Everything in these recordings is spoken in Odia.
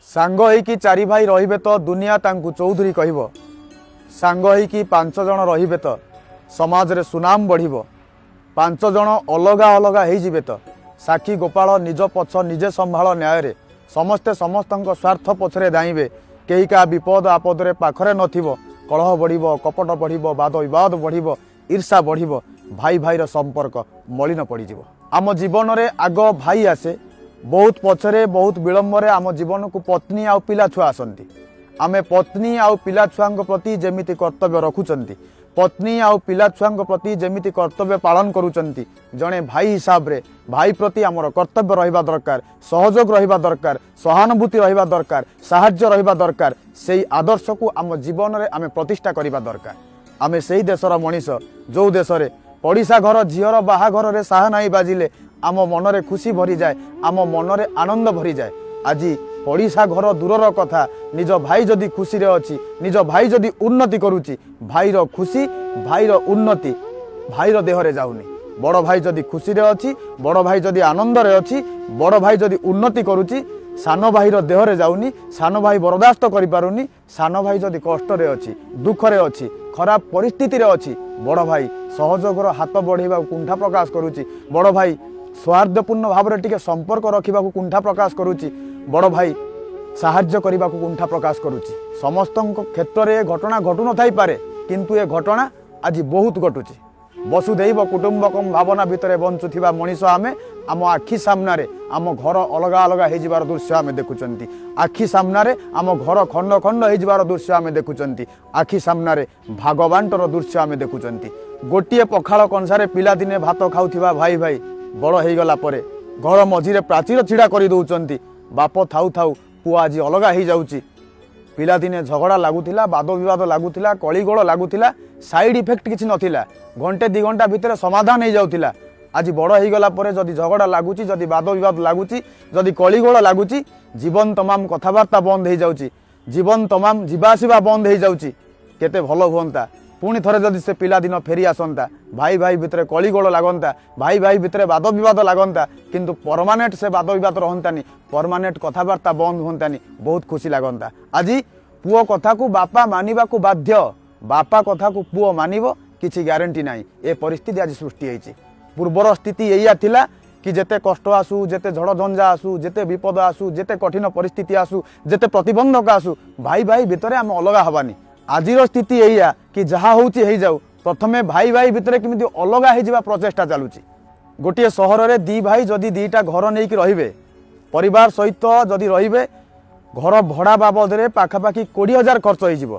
ସାଙ୍ଗ ହେଇକି ଚାରି ଭାଇ ରହିବେ ତ ଦୁନିଆ ତାଙ୍କୁ ଚୌଧୁରୀ କହିବ। ସାଙ୍ଗ ହେଇକି ପାଞ୍ଚ ଜଣ ରହିବେ ତ ସମାଜରେ ସୁନାମ ବଢ଼ିବ। ପାଞ୍ଚ ଜଣ ଅଲଗା ଅଲଗା ହେଇଯିବେ ତ ସାକ୍ଷୀ ଗୋପାଳ ନିଜ ପଛ ନିଜେ ସମ୍ଭାଳ ନ୍ୟାୟରେ ସମସ୍ତେ ସମସ୍ତଙ୍କ ସ୍ୱାର୍ଥ ପଛରେ ଧାଇଁବେ। କେହି କାହା ବିପଦ ଆପଦରେ ପାଖରେ ନଥିବ। କଳହ ବଢ଼ିବ, କପଟ ବଢ଼ିବ, ବାଦ ବିବାଦ ବଢ଼ିବ, ଈର୍ଷା ବଢ଼ିବ, ଭାଇ ଭାଇର ସମ୍ପର୍କ ମଳିନ ପଡ଼ିଯିବ। ଆମ ଜୀବନରେ ଆଗ ଭାଇ ଆସେ, ବହୁତ ପଛରେ, ବହୁତ ବିଳମ୍ବରେ ଆମ ଜୀବନକୁ ପତ୍ନୀ ଆଉ ପିଲା ଛୁଆ ଆସନ୍ତି। ଆମେ ପତ୍ନୀ ଆଉ ପିଲା ଛୁଆଙ୍କ ପ୍ରତି ଯେମିତି କର୍ତ୍ତବ୍ୟ ରଖୁଛନ୍ତି, ପତ୍ନୀ ଆଉ ପିଲା ଛୁଆଙ୍କ ପ୍ରତି ଯେମିତି କର୍ତ୍ତବ୍ୟ ପାଳନ କରୁଛନ୍ତି, ଜଣେ ଭାଇ ହିସାବରେ ଭାଇ ପ୍ରତି ଆମର କର୍ତ୍ତବ୍ୟ ରହିବା ଦରକାର, ସହଯୋଗ ରହିବା ଦରକାର, ସହାନୁଭୂତି ରହିବା ଦରକାର, ସାହାଯ୍ୟ ରହିବା ଦରକାର। ସେଇ ଆଦର୍ଶକୁ ଆମ ଜୀବନରେ ଆମେ ପ୍ରତିଷ୍ଠା କରିବା ଦରକାର। ଆମେ ସେଇ ଦେଶର ମଣିଷ ଯେଉଁ ଦେଶରେ ପଡ଼ିଶା ଘର ଝିଅର ବାହାଘରରେ ସାହାନାଇ ବାଜିଲେ ଆମ ମନରେ ଖୁସି ଭରିଯାଏ, ଆମ ମନରେ ଆନନ୍ଦ ଭରିଯାଏ। ଆଜି ପଡ଼ିଶା ଘର ଦୂରର କଥା, ନିଜ ଭାଇ ଯଦି ଖୁସିରେ ଅଛି, ନିଜ ଭାଇ ଯଦି ଉନ୍ନତି କରୁଛି, ଭାଇର ଖୁସି, ଭାଇର ଉନ୍ନତି ଭାଇର ଦେହରେ ଯାଉନି। ବଡ଼ ଭାଇ ଯଦି ଖୁସିରେ ଅଛି, ବଡ଼ ଭାଇ ଯଦି ଆନନ୍ଦରେ ଅଛି, ବଡ଼ ଭାଇ ଯଦି ଉନ୍ନତି କରୁଛି, ସାନ ଭାଇର ଦେହରେ ଯାଉନି, ସାନ ଭାଇ ବରଦାସ୍ତ କରିପାରୁନି। ସାନ ଭାଇ ଯଦି କଷ୍ଟରେ ଅଛି, ଦୁଃଖରେ ଅଛି, ଖରାପ ପରିସ୍ଥିତିରେ ଅଛି, ବଡ଼ ଭାଇ ସହଯୋଗର ହାତ ବଢ଼େଇବାକୁ କୁଣ୍ଠା ପ୍ରକାଶ କରୁଛି। ବଡ଼ ଭାଇ ସୌହାର୍ଦ୍ଦ୍ୟପୂର୍ଣ୍ଣ ଭାବରେ ଟିକେ ସମ୍ପର୍କ ରଖିବାକୁ କୁଣ୍ଠା ପ୍ରକାଶ କରୁଛି। ବଡ଼ ଭାଇ ସାହାଯ୍ୟ କରିବାକୁ କୁଣ୍ଠା ପ୍ରକାଶ କରୁଛି। ସମସ୍ତଙ୍କ କ୍ଷେତ୍ରରେ ଏ ଘଟଣା ଘଟୁନଥାଇପାରେ, କିନ୍ତୁ ଏ ଘଟଣା ଆଜି ବହୁତ ଘଟୁଛି। ବସୁଧୈବ କୁଟୁମ୍ବକମ୍ ଭାବନା ଭିତରେ ବଞ୍ଚୁଥିବା ମଣିଷ ଆମେ, ଆମ ଆଖି ସାମ୍ନାରେ ଆମ ଘର ଅଲଗା ଅଲଗା ହେଇଯିବାର ଦୃଶ୍ୟ ଆମେ ଦେଖୁଛନ୍ତି। ଆଖି ସାମ୍ନାରେ ଆମ ଘର ଖଣ୍ଡ ଖଣ୍ଡ ହେଇଯିବାର ଦୃଶ୍ୟ ଆମେ ଦେଖୁଛନ୍ତି। ଆଖି ସାମ୍ନାରେ ଭାଗବାଣ୍ଟର ଦୃଶ୍ୟ ଆମେ ଦେଖୁଛନ୍ତି। ଗୋଟିଏ ପଖାଳ କଂସାରେ ପିଲାଦିନେ ଭାତ ଖାଉଥିବା ଭାଇ ଭାଇ ବଡ଼ ହେଇଗଲା ପରେ ଘର ମଝିରେ ପ୍ରାଚୀର ଛିଡ଼ା କରିଦେଉଛନ୍ତି। ବାପ ଥାଉ ଥାଉ ପୁଅ ଆଜି ଅଲଗା ହେଇଯାଉଛି। ପିଲାଦିନେ ଝଗଡ଼ା ଲାଗୁଥିଲା, ବାଦ ବିବାଦ ଲାଗୁଥିଲା, କଳିଗୋଳ ଲାଗୁଥିଲା, ସାଇଡ୍ ଇଫେକ୍ଟ କିଛି ନଥିଲା, ଘଣ୍ଟେ ଦୁଇ ଘଣ୍ଟା ଭିତରେ ସମାଧାନ ହେଇଯାଉଥିଲା। ଆଜି ବଡ଼ ହେଇଗଲା ପରେ ଯଦି ଝଗଡ଼ା ଲାଗୁଛି, ଯଦି ବାଦ ବିବାଦ ଲାଗୁଛି, ଯଦି କଳିଗୋଳ ଲାଗୁଛି, ଜୀବନ ତମାମ କଥାବାର୍ତ୍ତା ବନ୍ଦ ହେଇଯାଉଛି, ଜୀବନ ତମାମ ଯିବା ଆସିବା ବନ୍ଦ ହେଇଯାଉଛି। କେତେ ଭଲ ହୁଅନ୍ତା ପୁଣି ଥରେ ଯଦି ସେ ପିଲାଦିନ ଫେରି ଆସନ୍ତା, ଭାଇ ଭାଇ ଭିତରେ କଳିଗୋଳ ଲାଗନ୍ତା, ଭାଇ ଭାଇ ଭିତରେ ବାଦ ବିବାଦ ଲାଗନ୍ତା, କିନ୍ତୁ ପରମାନେଣ୍ଟ ସେ ବାଦ ବିବାଦ ରହନ୍ତାନି, ପରମାନେଣ୍ଟ କଥାବାର୍ତ୍ତା ବନ୍ଦ ହୁଅନ୍ତାନି, ବହୁତ ଖୁସି ଲାଗନ୍ତା। ଆଜି ପୁଅ କଥାକୁ ବାପା ମାନିବାକୁ ବାଧ୍ୟ, ବାପା କଥାକୁ ପୁଅ ମାନିବ କିଛି ଗ୍ୟାରେଣ୍ଟି ନାହିଁ। ଏ ପରିସ୍ଥିତି ଆଜି ସୃଷ୍ଟି ହେଇଛି। ପୂର୍ବର ସ୍ଥିତି ଏଇଆ ଥିଲା କି ଯେତେ କଷ୍ଟ ଆସୁ, ଯେତେ ଝଡ଼ ଝଞ୍ଜା ଆସୁ, ଯେତେ ବିପଦ ଆସୁ, ଯେତେ କଠିନ ପରିସ୍ଥିତି ଆସୁ, ଯେତେ ପ୍ରତିବନ୍ଧକ ଆସୁ, ଭାଇ ଭାଇ ଭିତରେ ଆମେ ଅଲଗା ହେବାନି। ଆଜିର ସ୍ଥିତି ଏଇଆ କି ଯାହା ହେଉଛି ହେଇଯାଉ, ପ୍ରଥମେ ଭାଇ ଭାଇ ଭିତରେ କେମିତି ଅଲଗା ହେଇଯିବା ପ୍ରଚେଷ୍ଟା ଚାଲୁଛି। ଗୋଟିଏ ସହରରେ ଦି ଭାଇ ଯଦି ଦୁଇଟା ଘର ନେଇକି ରହିବେ, ପରିବାର ସହିତ ଯଦି ରହିବେ, ଘର ଭଡ଼ା ବାବଦରେ ପାଖାପାଖି 20,000 ଖର୍ଚ୍ଚ ହେଇଯିବ।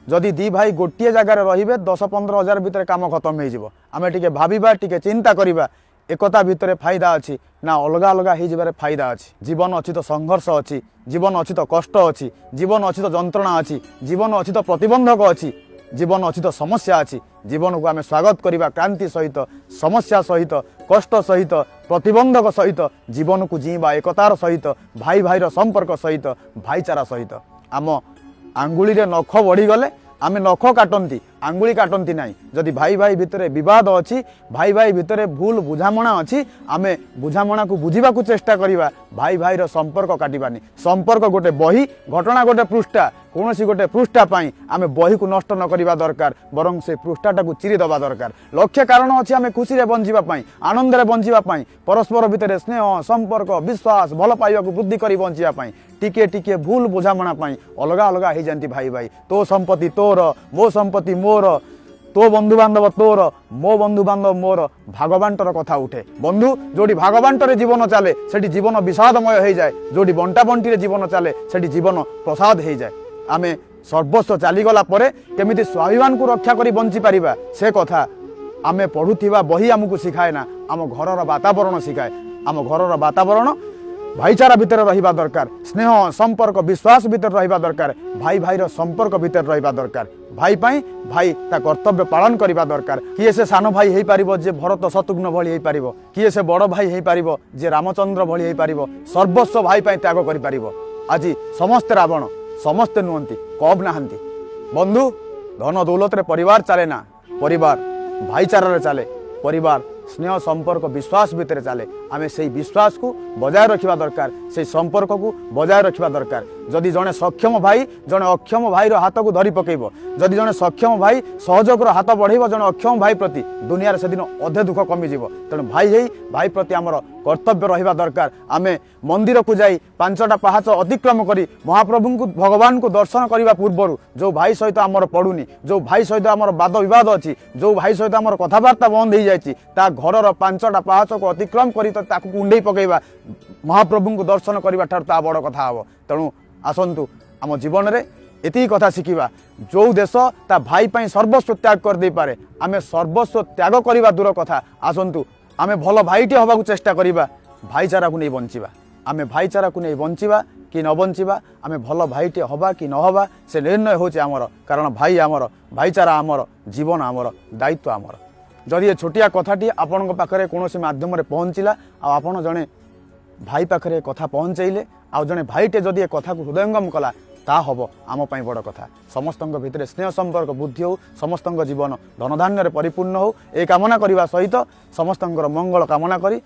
ଯଦି ଦି ଭାଇ ଗୋଟିଏ ଜାଗାରେ ରହିବେ, 10-15 ହଜାର ଭିତରେ କାମ ଖତମ ହେଇଯିବ। ଆମେ ଟିକେ ଭାବିବା, ଟିକେ ଚିନ୍ତା କରିବା, ଏକତା ଭିତରେ ଫାଇଦା ଅଛି ନା ଅଲଗା ଅଲଗା ହେଇଯିବାରେ ଫାଇଦା ଅଛି? ଜୀବନ ଅଛି ତ ସଂଘର୍ଷ ଅଛି, ଜୀବନ ଅଛି ତ କଷ୍ଟ ଅଛି, ଜୀବନ ଅଛି ତ ଯନ୍ତ୍ରଣା ଅଛି, ଜୀବନ ଅଛି ତ ପ୍ରତିବନ୍ଧକ ଅଛି, ଜୀବନ ଅଛି ତ ସମସ୍ୟା ଅଛି। ଜୀବନକୁ ଆମେ ସ୍ୱାଗତ କରିବା କ୍ରାନ୍ତି ସହିତ, ସମସ୍ୟା ସହିତ, କଷ୍ଟ ସହିତ, ପ୍ରତିବନ୍ଧକ ସହିତ। ଜୀବନକୁ ଜିଇଁବା ଏକତାର ସହିତ, ଭାଇ ଭାଇର ସମ୍ପର୍କ ସହିତ, ଭାଇଚାରା ସହିତ। ଆମ ଆଙ୍ଗୁଳିରେ ନଖ ବଢ଼ିଗଲେ ଆମେ ନଖ କାଟନ୍ତି, ଆଙ୍ଗୁଳି କାଟନ୍ତି ନାହିଁ। ଯଦି ଭାଇ ଭାଇ ଭିତରେ ବିବାଦ ଅଛି, ଭାଇ ଭାଇ ଭିତରେ ଭୁଲ ବୁଝାମଣା ଅଛି, ଆମେ ବୁଝାମଣାକୁ ବୁଝିବାକୁ ଚେଷ୍ଟା କରିବା, ଭାଇ ଭାଇର ସମ୍ପର୍କ କାଟିବାନି। ସମ୍ପର୍କ ଗୋଟେ ବହି, ଘଟଣା ଗୋଟେ ପୃଷ୍ଠା। କୌଣସି ଗୋଟେ ପୃଷ୍ଠା ପାଇଁ ଆମେ ବହିକୁ ନଷ୍ଟ ନ କରିବା ଦରକାର, ବରଂ ସେ ପୃଷ୍ଠାଟାକୁ ଚିରି ଦେବା ଦରକାର। ଲକ୍ଷ୍ୟ କାରଣ ଅଛି ଆମେ ଖୁସିରେ ବଞ୍ଚିବା ପାଇଁ, ଆନନ୍ଦରେ ବଞ୍ଚିବା ପାଇଁ, ପରସ୍ପର ଭିତରେ ସ୍ନେହ, ସମ୍ପର୍କ, ବିଶ୍ୱାସ, ଭଲ ପାଇବାକୁ ବୃଦ୍ଧି କରି ବଞ୍ଚିବା ପାଇଁ। ଟିକିଏ ଟିକିଏ ଭୁଲ ବୁଝାମଣା ପାଇଁ ଅଲଗା ଅଲଗା ହେଇଯାନ୍ତି ଭାଇ ଭାଇ। ତୋ ସମ୍ପତ୍ତି ତୋର, ମୋ ସମ୍ପତ୍ତି ମୋର, ତୋ ବନ୍ଧୁବାନ୍ଧବ ତୋର, ମୋ ବନ୍ଧୁବାନ୍ଧବ ମୋର, ଭାଗବାଣ୍ଟର କଥା ଉଠେ। ବନ୍ଧୁ, ଯେଉଁଠି ଭାଗବାଣ୍ଟରେ ଜୀବନ ଚାଲେ ସେଠି ଜୀବନ ବିଷାଦମୟ ହେଇଯାଏ, ଯେଉଁଠି ବଣ୍ଟା ବଣ୍ଟିରେ ଜୀବନ ଚାଲେ ସେଠି ଜୀବନ ପ୍ରସାଦ ହେଇଯାଏ। ଆମେ ସର୍ବସ୍ୱ ଚାଲିଗଲା ପରେ କେମିତି ସ୍ୱାଭିମାନକୁ ରକ୍ଷା କରି ବଞ୍ଚିପାରିବା ସେ କଥା ଆମେ ପଢ଼ୁଥିବା ବହି ଆମକୁ ଶିଖାଏ ନା, ଆମ ଘରର ବାତାବରଣ ଶିଖାଏ। ଆମ ଘରର ବାତାବରଣ ଭାଇଚାରା ଭିତରେ ରହିବା ଦରକାର, ସ୍ନେହ, ସମ୍ପର୍କ, ବିଶ୍ୱାସ ଭିତରେ ରହିବା ଦରକାର, ଭାଇ ଭାଇର ସମ୍ପର୍କ ଭିତରେ ରହିବା ଦରକାର। ଭାଇ ପାଇଁ ଭାଇ ତା କର୍ତ୍ତବ୍ୟ ପାଳନ କରିବା ଦରକାର। କିଏ ସେ ସାନ ଭାଇ ହେଇପାରିବ ଯେ ଭରତ ଶତ୍ରୁଘ୍ନ ଭଳି ହେଇପାରିବ? କିଏ ସେ ବଡ଼ ଭାଇ ହେଇପାରିବ ଯେ ରାମଚନ୍ଦ୍ର ଭଳି ହେଇପାରିବ, ସର୍ବସ୍ୱ ଭାଇ ପାଇଁ ତ୍ୟାଗ କରିପାରିବ? ଆଜି ସମସ୍ତେ ରାବଣ, ସମସ୍ତେ ନୁହନ୍ତି, କମ୍ ନାହାନ୍ତି। ବନ୍ଧୁ, ଧନ ଦୌଲତରେ ପରିବାର ଚାଲେ ନା, ପରିବାର ଭାଇଚାରାରେ ଚାଲେ, ପରିବାର ସ୍ନେହ, ସମ୍ପର୍କ, ବିଶ୍ୱାସ ଭିତରେ ଚାଲେ। ଆମେ ସେଇ ବିଶ୍ୱାସକୁ ବଜାୟ ରଖିବା ଦରକାର, ସେଇ ସମ୍ପର୍କକୁ ବଜାୟ ରଖିବା ଦରକାର। ଯଦି ଜଣେ ସକ୍ଷମ ଭାଇ ଜଣେ ଅକ୍ଷମ ଭାଇର ହାତକୁ ଧରି ପକେଇବ, ଯଦି ଜଣେ ସକ୍ଷମ ଭାଇ ସହଯୋଗର ହାତ ବଢ଼େଇବ ଜଣେ ଅକ୍ଷମ ଭାଇ ପ୍ରତି, ଦୁନିଆରେ ସେଦିନ ଅଧେ ଦୁଃଖ କମିଯିବ। ତେଣୁ ଭାଇ ହେଇ ଭାଇ ପ୍ରତି ଆମର କର୍ତ୍ତବ୍ୟ ରହିବା ଦରକାର। ଆମେ ମନ୍ଦିରକୁ ଯାଇ 5ଟା ପାହାଚ ଅତିକ୍ରମ କରି ମହାପ୍ରଭୁଙ୍କୁ ଭଗବାନଙ୍କୁ ଦର୍ଶନ କରିବା ପୂର୍ବରୁ ଯେଉଁ ଭାଇ ସହିତ ଆମର ପଡ଼ୁନି, ଯେଉଁ ଭାଇ ସହିତ ଆମର ବାଦ ବିବାଦ ଅଛି, ଯେଉଁ ଭାଇ ସହିତ ଆମର କଥାବାର୍ତ୍ତା ବନ୍ଦ ହେଇଯାଇଛି, ତା ଘରର 5ଟା ପାହାଚକୁ ଅତିକ୍ରମ କରି ତ ତାକୁ କୁଣ୍ଢେଇ ପକେଇବା ମହାପ୍ରଭୁଙ୍କୁ ଦର୍ଶନ କରିବା ଠାରୁ ତା ବଡ଼ କଥା ହେବ। ତେଣୁ ଆସନ୍ତୁ ଆମ ଜୀବନରେ ଏତିକି କଥା ଶିଖିବା, ଯେଉଁ ଦେଶ ତା ଭାଇ ପାଇଁ ସର୍ବସ୍ୱ ତ୍ୟାଗ କରିଦେଇପାରେ, ଆମେ ସର୍ବସ୍ୱ ତ୍ୟାଗ କରିବା ଦୂର କଥା, ଆସନ୍ତୁ ଆମେ ଭଲ ଭାଇଟିଏ ହେବାକୁ ଚେଷ୍ଟା କରିବା, ଭାଇଚାରାକୁ ନେଇ ବଞ୍ଚିବା। ଆମେ ଭାଇଚାରାକୁ ନେଇ ବଞ୍ଚିବା କି ନ ବଞ୍ଚିବା, ଆମେ ଭଲ ଭାଇଟିଏ ହେବା କି ନ ହେବା, ସେ ନିର୍ଣ୍ଣୟ ହେଉଛି ଆମର। କାରଣ ଭାଇ ଆମର, ଭାଇଚାରା ଆମର, ଜୀବନ ଆମର, ଦାୟିତ୍ୱ ଆମର। ଯଦି ଏ ଛୋଟିଆ କଥାଟି ଆପଣଙ୍କ ପାଖରେ କୌଣସି ମାଧ୍ୟମରେ ପହଞ୍ଚିଲା, ଆଉ ଆପଣ ଜଣେ ଭାଇ ପାଖରେ କଥା ପହଞ୍ଚେଇଲେ, ଆଉ ଜଣେ ଭାଇଟେ ଯଦି ଏ କଥାକୁ ହୃଦୟଙ୍ଗମ କଲା, ତା ହେବ ଆମ ପାଇଁ ବଡ଼ କଥା। ସମସ୍ତଙ୍କ ଭିତରେ ସ୍ନେହ ସମ୍ପର୍କ ବୃଦ୍ଧି ହେଉ, ସମସ୍ତଙ୍କ ଜୀବନ ଧନଧାନ୍ୟରେ ପରିପୂର୍ଣ୍ଣ ହେଉ, ଏ କାମନା କରିବା ସହିତ ସମସ୍ତଙ୍କର ମଙ୍ଗଳ କାମନା କରି